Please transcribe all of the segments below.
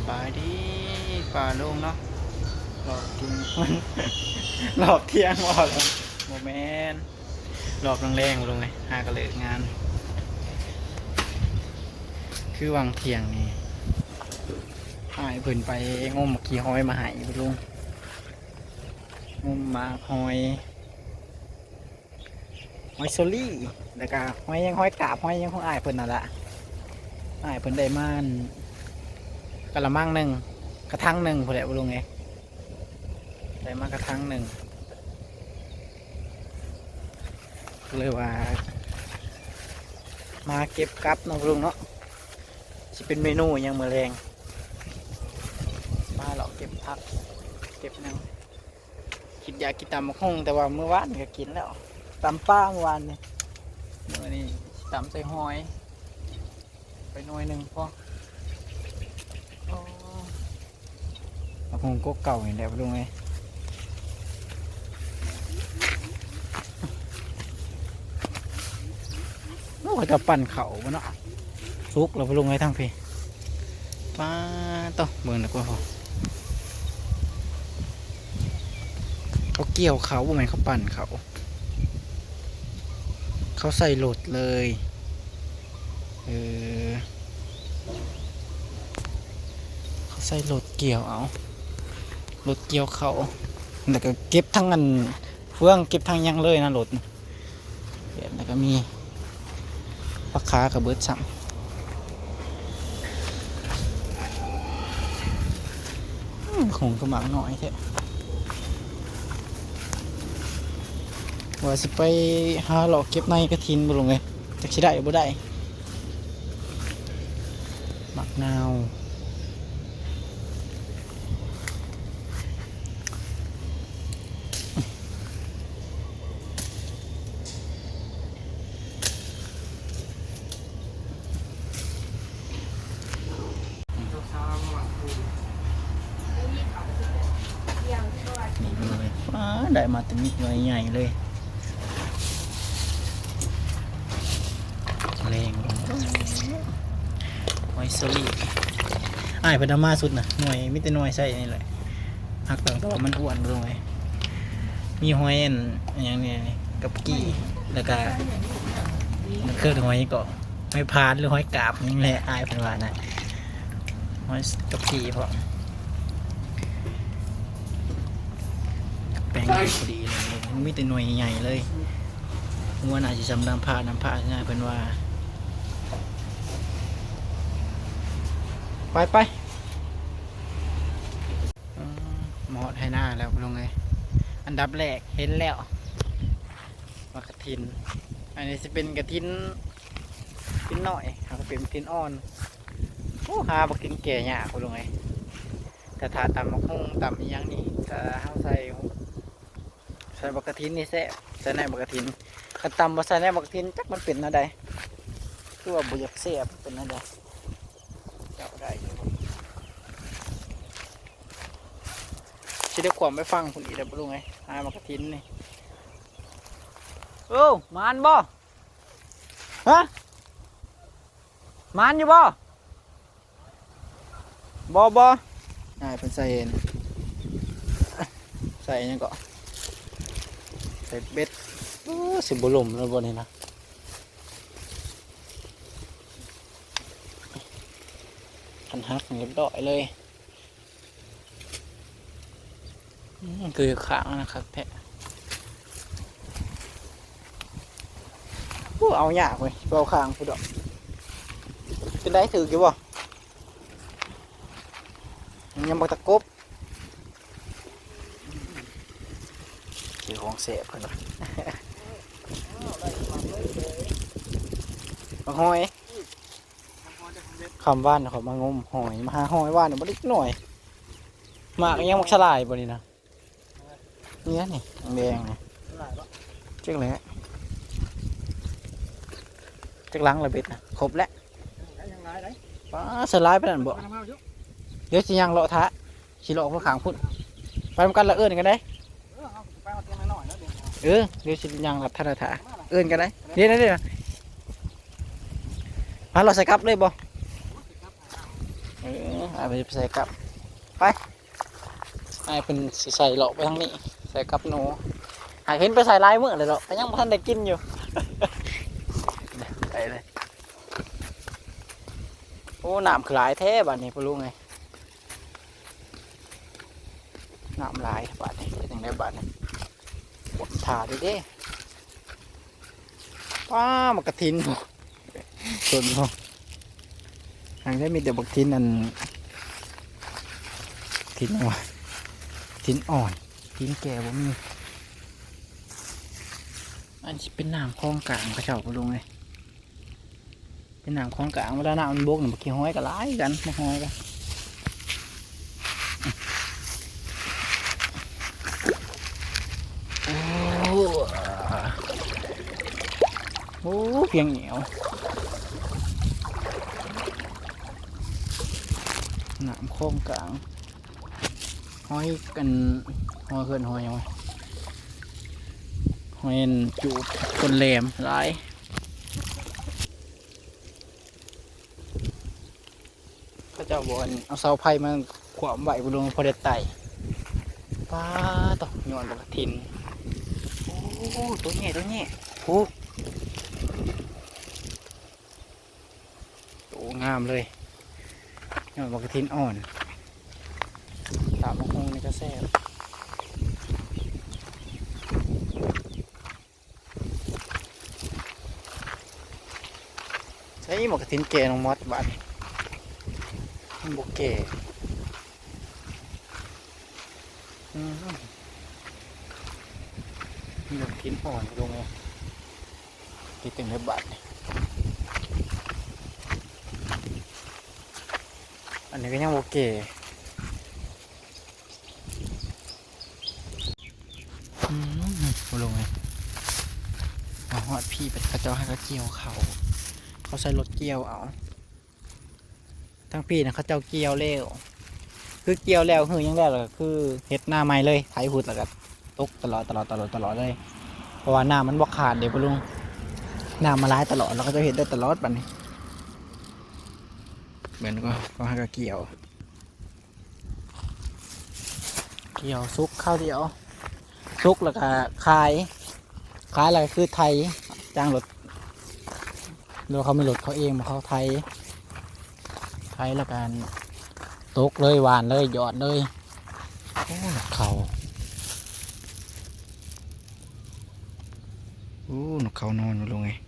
ສະບາຍດີປ້າລຸງເນາະ ລອບທ່ຽງ ລອບທ່ຽງບໍ່ ບໍ່ແມ່ນ ລອບແລງໆ ລຸງເອີຍ ຫາກະເລີກງານ ຄືຫວ່າງທ່ຽງນີ້ ອ້າຍເພິ່ນໄປງົມໝາກຂີ້ຫອຍມາໃຫ້ລຸງ ງົມໝາກຫອຍ ຫອຍເຊີຣີ ແລ້ວກະຫອຍຫຍັງ ຫອຍກາບ ຫອຍຫຍັງຂອງອ້າຍເພິ່ນນັ້ນລະ ອ້າຍເພິ່ນໄດ້ມາ ກະລະມັງໜຶ່ງ ກະຖັງໜຶ່ງພຸ້ນແຫຼະລຸງເອີຍ ໄດ້ມາກະຖັງໜຶ່ງ ກະເລີຍວ່າ ມາເກັບກັບເນາະລຸງເນາະ ຊິເປັນເມນູຫຍັງມື້ແລງ ມາເລາະເກັບຜັກ ເກັບຫຍັງ ຄິດຢາກກິນຕຳບັກຫຸ່ງ ແຕ່ວ່າມື້ວານນີ້ກະກິນແລ້ວ ຕຳປາມື້ວານນີ້ ມື້ນີ້ຊິຕຳໃສ່ຫອຍ ໄປໜ່ວຍໜຶ່ງພໍ ໂອ້ ບັກຫຸ່ງກົກເກົ່ານີ້ແຫຼະລຸງເອີຍ ໂອ້ ເຂົາເຈົ້າປັ່ນເຂົ້າບໍ່ເນາະ ສຸກແລ້ວລຸງເອີຍ ທາງພີ້ ປາດໂທ້ ເບິ່ງແລ້ວກໍ ເຂົາກ່ຽວເຂົ້າ ບໍ່ແມ່ນເຂົາປັ່ນເຂົ້າ ເຂົາໃສ່ລົດເລີຍ ເອີ ເຂົາໃສ່ລົດກ່ຽວເອົາ ລົດກ່ຽວເຂົ້າ ແລ້ວກະເກັບທັງອັນເຟືອງ ເກັບທັງຫຍັງເລີຍນະລົດ ແລ້ວກະມີຜັກຄາກະເບິດຊ້ຳ ອືມ ຂອງກະໝາກນ້ອຍແທ້ ວ່າຊິໄປຫາເລາະເກັບໃນກະຖິນບໍ່ລຸງເອີຍ ຈັກຊິໄດ້ບໍ່ໄດ້ ໝາກນາວ ນີ້ເລີຍ ວ້າ ໄດ້ມາແຕ່ມີໜ່ວຍໃຫຍ່ເລີຍ ແລງ ຫອຍເຊີຣີ ອ້າຍເພິ່ນເອົາມາສຸດນະ ໜ່ວຍ ມີແຕ່ໜ່ວຍໃສ່ນີ້ແຫຼະ ຫັກຕັ້ງແຕ່ວ່າມັນອ້ວນລົງເລີຍ ມີຫອຍອັນຫຍັງນີ້ ກັບກີ່ ແລ້ວກະ ເອີ້ນຫອຍຫຍັງເກາະ ຫອຍພານ ຫຼື ຫອຍກາບຫຍັງແຫຼະ ອ້າຍເພິ່ນວ່ານະ ຫອຍກັບກີ່ພ້ອມ ແປງດີພໍດີເລີຍ ມີແຕ່ໜ່ວຍໃຫຍ່ເລີຍ ຫົວໜ້າຊິສ່ຳນຳພາ ນຳພາ ຄືອ້າຍເພິ່ນວ່າ ໄປ ໄປ ອືມ ມາຮອດໄຮ່ນາແລ້ວລຸງເອີຍ ອັນດັບແລກເຫັນແລ້ວ ໝາກກະຖິນ ອັນນີ້ຊິເປັນກະຖິນ ກະຖິນນ້ອຍ ຫາກະເປັນກະຖິນອ່ອນ ໂອ້ ຫາບັກກະຖິນແກ່ຍາກລຸງເອີຍ ແຕ່ຖ້າຕຳບັກຫຸ່ງ ຕຳອີ່ຫຍັງນີ້ ຖ້າເຮົາໃສ່ ໃສ່ບັກກະຖິນນີ້ແຊບ ໃສ່ໃນບັກກະຖິນ ຄັນຕຳບໍ່ໃສ່ໃນບັກກະຖິນ ຈັກມັນເປັນແນວໃດ ຄືວ່າບໍ່ຢາກແຊບ ເປັນແນວໃດ ເຈົ້າໄດ້ຢູ່ ຊິໄດ້ຂວາມໄປຝັ່ງພຸ້ນອີກແລ້ວບໍ່ລຸງເອີຍ ຫາໝາກກະຖິນນີ້ ໂອ້ ມານບໍ່ ຮະ ມານຢູ່ບໍ່? ບໍ່ ບໍ່ ອ້າຍເພິ່ນໃສ່ ໃສ່ຫຍັງເກາະ ໃສ່ເບັດ ໂອ້ ຊິບໍ່ລົ້ມແລ້ວບໍ່ນີ້ນະ ຄັນຫັກນີ້ລຽບຮ້ອຍເລີຍ. ອືມ ຄືຂ້າງນັ້ນຄັກແທ້ ໂອ້ ເອົາຍາກເວີຍ ໄປເອົາຂ້າງພຸ້ນດອກ ເປັນໃດ ຖືກຢູ່ບໍ່? ຍັງບໍ່ຕະກົບ ຄືຂອງແຊບເພິ່ນວ່າ ບັກຫອຍ. ຄ່ຳວານຂ້ອຍມາງົມຫອຍ ມາຫາຫອຍວານນີ້ບໍ່ໄດ້ໜ້ອຍ ໝາກອີ່ຫຍັງ ໝາກສະຫຼາຍບໍ່ນີ້ນະ ນີ້ນະ ນີ້ແດງໆ ນີ້ ສະຫຼາຍບໍ່? ຈັກແຫຼະ ຈັກຫຼັງລະເບັດນະ ຄົບແລ້ວ ຍັງຫຼາຍໃດ໋ ປ້າ ສະຫຼາຍປານນັ້ນບໍ່? ມາ ມາຢູ່ ດຽວຊິຍ່າງເລາະຖ້າ ຊິເລາະຂ້າງພຸ້ນ ໄປນຳກັນລະ ເອີ້ນກັນເດ້ ເອີ ເຮົາໄປເອົາຕຽງນ້ອຍໆ ເນາະ ເອີ ດຽວຊິຍ່າງລັດທະນະຖ້າ ເອີ້ນກັນໄດ້ ເດ້ໆ ມາເລາະໃສ່ກັບເລີຍບໍ່? ໂອ້ ເອີ ອ້າຍເພິ່ນຊິໄປໃສ່ກັບ ໄປ ອ້າຍເພິ່ນຊິໃສ່ເລາະໄປທາງນີ້ ໃສ່ກັບໜູ ຫາກເຫັນໄປໃສ່ຫຼາຍມື້ແລ້ວເນາະ ກໍຍັງບໍ່ທັນໄດ້ກິນຢູ່ ໄປເລີຍ. ໂອ້ ນ້ຳຄືຫຼາຍແທ້ບາດນີ້ພໍ່ລຸງເອີຍ ນ້ຳຫຼາຍບາດນີ້ ເຮັດຈັ່ງໃດບາດນີ້ ກວດຖ້າເດີ້ ປ້າ ໝາກກະທິນພຸ້ນ ຕົ້ນພຸ້ນ ຫາກໄດ້ມີແຕ່ບັກທິນ ອັນ ທິນຫຍັງວະ ທິນອ່ອນ ທິນແກ່ບໍ່ມີ ອັນຊິເປັນນ້ຳຂອງກາງເຂົາເຈົ້າ ພໍ່ລຸງເອີຍ. ເປັນນ້ຳຂອງກາງ ເວລານ້ຳມັນບົກນີ້ ບັກຂີ້ຫອຍກໍຫຼາຍຄືກັນ ບັກຫອຍກໍ ໂອ້ ໂອ້ ພຽງແອວ ນ້ຳຂອງກາງ ຫອຍ ອັນ ຫອຍເອີ້ນຫອຍຫຍັງວະ ຫອຍອັນຈູດ ຕົ້ນແຫຼມຫຼາຍ. ເຂົາເຈົ້າບໍ່ ອັນ ເອົາເສົາໄຟມາຂວ້ຳໄວ້ ບໍ່ຮູ້ ພໍໄດ້ໄຕ່ ປາໂທ້ ຍ້ອນບັກກະທິນ ໂອ້ ໂຕໃຫຍ່ ໂຕໃຫຍ່ ໂອ້ ໂຕງາມເລີຍ ຍ້ອນບັກກະທິນອ່ອນ ຕຳບັກຫຸ່ງນີ້ກໍແຊບ. ໃສ່ໝາກກະທິນແກ່ນ້ອງມອດບາດນີ້ ມັນບໍ່ແກ່ ອືມ ມັນຍັງກິນອ່ອນຢູ່ເລີຍ ເຮັດຈັ່ງໃດບາດນີ້ ອັນນີ້ກໍຍັງບໍ່ແກ່. ອືມ ພໍ່ລຸງເອີຍ ມາຮອດພີ້ ເຂົາເຈົ້າຫາກໍກ່ຽວເຂົ້າ ເຂົາໃຊ້ລົດກ່ຽວເອົາ ທາງພີ້ນະ ເຂົາເຈົ້າກ່ຽວແລ້ວ ຄືກ່ຽວແລ້ວ ຮືຫຍັງແລ້ວ ແລ້ວກໍຄືເຮັດນາໃໝ່ເລີຍ ໄຖພຸດ ແລ້ວກໍຕົກຕະຫຼອດ ຕະຫຼອດ ຕະຫຼອດ ຕະຫຼອດເລີຍ ເພາະວ່ານ້ຳມັນບໍ່ຂາດເດ້ ພໍ່ລຸງ ນ້ຳມາຫຼາຍຕະຫຼອດ ແລ້ວເຂົາເຈົ້າເຮັດໄດ້ຕະຫຼອດບາດນີ້ ເບິ່ງກໍ ເຂົາຫາກໍກ່ຽວ ກ່ຽວສຸກຄາວດຽວ ສຸກແລ້ວກໍຂາຍ ຂາຍແລ້ວກໍຄືໄຖຈ້າງລົດ ຫຼືວ່າເຂົາມີລົດເຂົາເອງ ເຂົາໄຖ ໄຖແລ້ວກໍຕົກເລີຍ ຫວ່ານເລີຍ ຢອດເລີຍ ໂອ້ ນກເຂົາ ໂອ້ ນກເຂົານອນຢູ່ ລຸງເອີຍ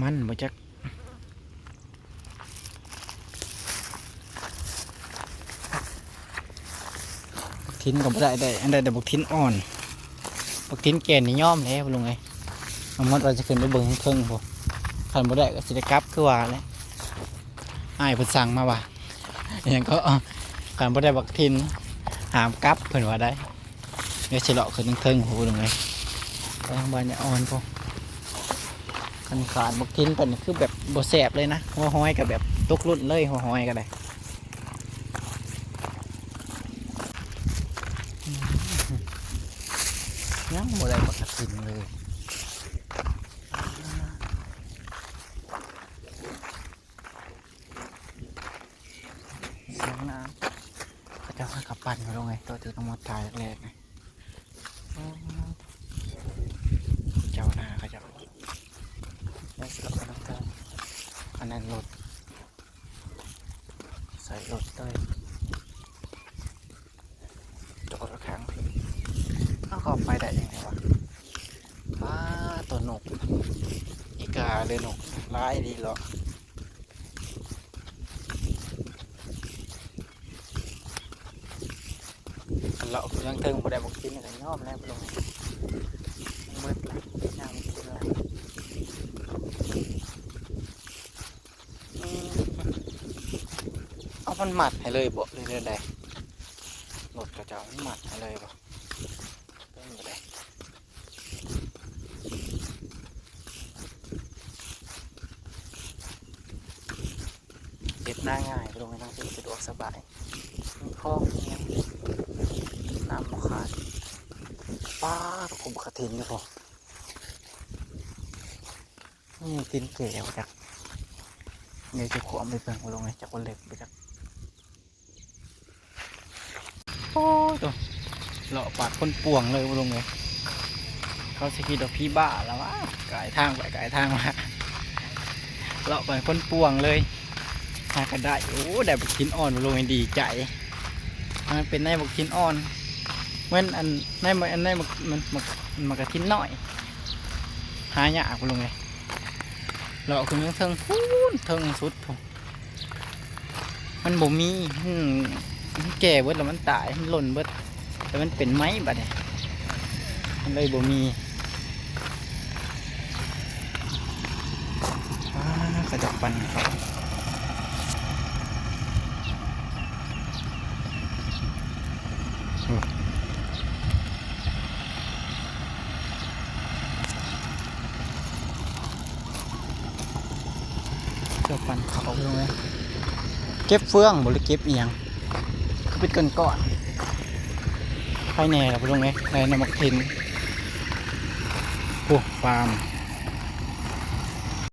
ມັນບໍ່ຈັກ ບັກທິນກໍບໍ່ໄດ້ ໄດ້ ອັນໃດແຕ່ບັກທິນອ່ອນ ບັກທິນແກ່ນນີ້ຍອມແລ້ວ ລຸງເອີຍ ນ້ອງມອດວ່າຊິຂຶ້ນໄປເບິ່ງເທິງພຸ້ນ ຄັນບໍ່ໄດ້ກໍຊິໄດ້ກັບ ຄືວ່າແຫຼະ ອ້າຍເພິ່ນສັ່ງມາວ່າ ອີຫຍັງກໍ ຄັນບໍ່ໄດ້ບັກທິນ ຫ້າມກັບ ເພິ່ນວ່າໄດ໋. ດຽວຊິເລາະຂຶ້ນເທິງໆ ພຸ້ນເລີຍ ໄປທາງບ້ານຍາອ່ອນພຸ້ນ ຄັນຂາດບັກທິນໄປນີ້ຄືແບບບໍ່ແຊບເລີຍນະ ຫົວຫອຍກໍແບບຕົກລຸ້ນເລີຍ ຫົວຫອຍກໍໄດ້ ຍັງບໍ່ໄດ້ບັກກະທິນເລີຍ. ສຽງນ້ຳ ເຂົາເຈົ້າຫາກະປັ່ນຢູ່ ລຸງເອີຍ ໂຕທີ່ນ້ອງມອດຖ່າຍແລກໆ ນີ້ ເຈົ້າໜ້າເຂົາເຈົ້າ ແລ້ວຊິເລາະໄປນຳເທິງ ອັນນັ້ນລົດ ໃສ່ລົດເລີຍ ຈອດໄວ້ຂ້າງພີ້ ເຮົາເຂົ້າໄປໄດ້ຈັ່ງໃດວະ ປາໂຕ ນົກ ອີກາ ຫຼືນົກ ຫຼາຍອີ່ຫຼີເນາະ. ຄັນເລາະຂຶ້ນທາງເທິງບໍ່ໄດ້ບັກທິນກໍຍອມແລ້ວ ບໍ່ລົງ ໝົດລະ ຍ່າງບໍ່ກິນລະ ອືມ ເອົາ ມັນມັດໃຫ້ເລີຍບໍ ຫຼືແນວໃດ? ລົດເຂົາເຈົ້າມັນມັດໃຫ້ເລີຍບໍ? ເປັນຈັ່ງໃດ? ເຮັດນາງ່າຍ ລົງໃນທາງທີ່ສະດວກສະບາຍ ມີຄອງມີຫຍັງ ນ້ຳບໍ່ຂາດ. ປາດ ໂອ້ ບັກກະທິນຢູ່ພຸ້ນ ນີ້ ຕີນແກວຈັກ ດຽວຊິຂວາມໄປເບິ່ງ ບໍ່ລົງເລີຍ ຈັກວ່າເລິກບໍ່ຈັກ. ໂອ້ໂຕ ເລາະປາດຄົນປວງເລີຍ ບໍ່ລົງເລີຍ. ເຂົາຊິຄິດວ່າຜີບ້າລະຫວາ ກາຍທາງໄປກາຍທາງມາ ເລາະໄປຄົນປວງເລີຍ. ຫາກະໄດ້ ໂອ້ ໄດ້ບັກຫີນອ່ອນ ບໍ່ລົງເລີຍ ດີໃຈ. ມັນເປັນໃນບັກຫີນອ່ອນ ແມ່ນອັນໃນ ອັນໃນບັກ ມັນ ມັນ ມັນກະຖິນນ້ອຍ ຫາຍາກ ບໍ່ລົງເລີຍ. ເລາະຂຶ້ນເທິງໆ ພຸ້ນ ເທິງສຸດພຸ້ນ ມັນບໍ່ມີ ມັນ ມັນແກ່ເບິດແລ້ວ ມັນຕາຍ ມັນຫຼົ່ນເບິດ ແລ້ວມັນເປັນໄມ້ບາດນີ້ ມັນເລີຍບໍ່ມີ. ອ້າ ເຂົາເຈົ້າປັ່ນເຂົ້າ ໂອ້ ເຈົ້າປັ່ນເຂົ້າ ພີ່ນ້ອງເອີຍ. ເກັບເຟືອງບໍ່ ຫຼືເກັບອີ່ຫຍັງ ຄືເປັນກ້ອນໆ ໃຄແນ່ລະ ພີ່ນ້ອງເອີຍ. ໄດ້ນ້ຳໝາກເຫັນ ໂອ້ ປາມ